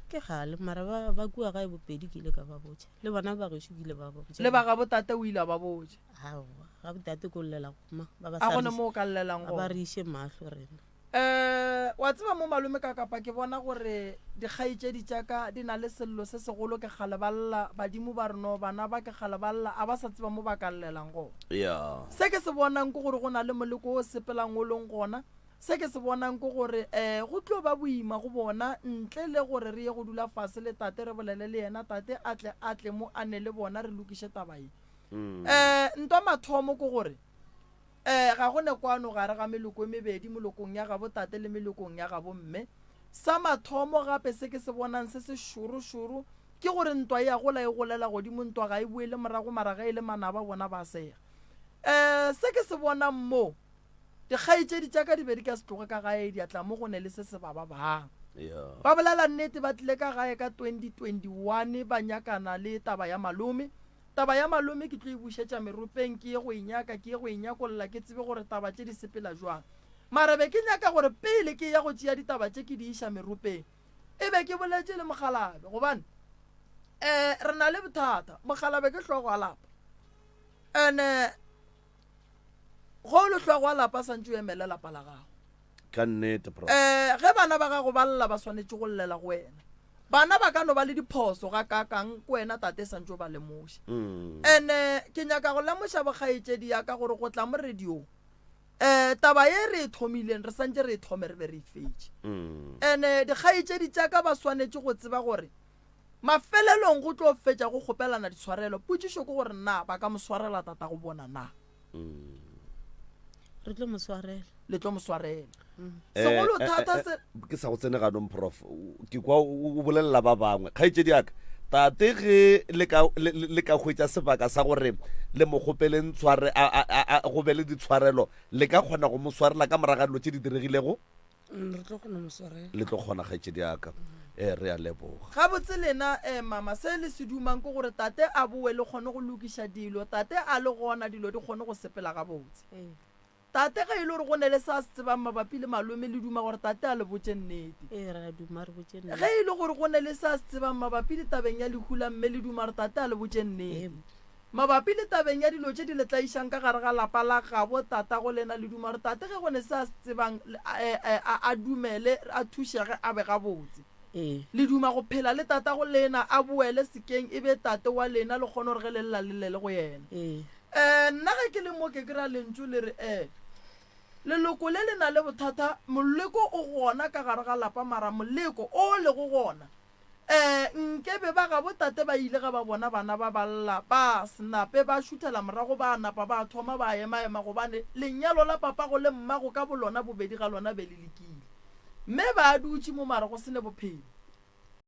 Ke gale mara ba ba kua gae bopedi ke ile ka ba botša. Le bona ba gešo ke ile ba botša. Le ba gabo tate o ile a ba botša. Aowa, gabo tate ko llela goma. Ba ba A gone mo o ka llelang gona. Ba re iše mahlo rena. Um wa tseba mo malome ka kapa ke bona gore dikgaetšedi tša ka di na le sello se segolo ke kgale ba lla badimo ba re no bana ba ke kgale ba lla a ba sa tseba mo ba ka llelang gona. Yeah. Se ke se bonang ke gore go na le moleko o sepelang o leng gona. Se ke se bonang ke gore um go tlo ba boima go bona ntle le gore re ye go dula fase le tate re bolele le yena tate a tle a tle mo a ne le bona re lokiše taba ye. Um ntwa mathomo ke gore Ee, ga go ne kwano gare ga meloko e mebedi, molokong ya gabo tate le melokong ya gabo mme. Sa mathomo gape se ke se bonang se se šoro-šoro ke gore ntwa e a gola e golela godimo, ntwa ga e boele morago mara ge e le manaba bona ba sega. Ee, se ke se bonang mo, dikgaetšedi tša ka di be di ka se tloge ka gae di a tla mo go ne le se se ba babang. Ba bolela nnete ba tlile ka gae ka 2021 ba nyakana le taba ya malome. Taba ya malome ke tlo e bušetša meropeng ke ye go e nyaka, ke ye go e nyakolla ke tsebe gore taba tše di sepela jwang. Mara be ke nyaka gore pele ke eya go tšea ditaba tše ke di iša meropeng e be ke boletše le mokgalabje gobane um re na le bothata. Mokgalabje ke hlogo ya lapa and-e ge o le hlogo ya lapa santše o emele lapa la gago. Ka nnete bro. Um ge bana ba gago ba lla ba swanetše go llela go wena. Bana ba ka no ba le diphoso gakaakang ko wena tate santše o ba lemoša. Mm. And-e ke nyaka go lemoša bokgaetšedi ya ka gore go tla mo radiong um taba ye re e thomileng re santše re e thome re be re e fetše. Mm. And-e dikgaetšedi tša ka ba swanetše go tseba gore mafelelong go tlo fetša go kgopelana ditshwarelo. Potšišo ke gore na ba ka mo swarela tatago bona na? Mm. Re tlo mo swarela. Le tlo mo swarela. Eh, Segolo eh, thata eh, se eh, ke sa go tsene ganong prof ke kwa o o bolelela ba bangwe kgaetšedi yaka tate ge le ka le- le le ka hwetša sebaka sa gore le mo kgopeleng tshware a- a- a- a- go be le ditshwarelo le ka kgona go mo swarela ka moraga dilo tše di diregilego Mm, re tlo kgona mo swarela le tlo kgona kgaetšedi yaka ee re a leboga Gabotse lena eh, mama se le se dumang ke gore tate a bowe le kgone go lokiša dilo tate a le gona dilo di kgone go sepela gabotse Ee. Tate, ge e le gore go ne le se a se tsebang mabapi le malome, le duma gore tate a le botše nnete. Ee, re a duma re botše nnete. Ge e le gore go ne le se a se tsebang mabapi le tabeng ya lehu la mme, le duma gore tate a le botše nnete. Mabapi le tabeng ya dilo tše di le tlaišang ka gare ga lapa la gabo tatago lena, le duma gore tate ge go ne se a se tsebang, a, a dumele, a thušege, a be gabotse. Ee. Le duma go phela le tatago lena, a boele sekeng, e be tate wa lena, le kgone gore ge le lla le llele go yena. Ee. Ee, nna ge ke le mo ke kry-a lentšu le re, Ee, leloko le le na le bothata, moleko o gona ka gare ga lapa, mara moleko o lego gona, ee, nke be ba gabo tate ba ile ge ba bona bana ba ba lla, ba snape ba šuthela morago, ba napa ba thoma ba ema-ema, gobane lenyalo la papago le mmago ka bolona bobedi ga lona be le lekile. Mme ba dutše mo mara go se ne bophelo.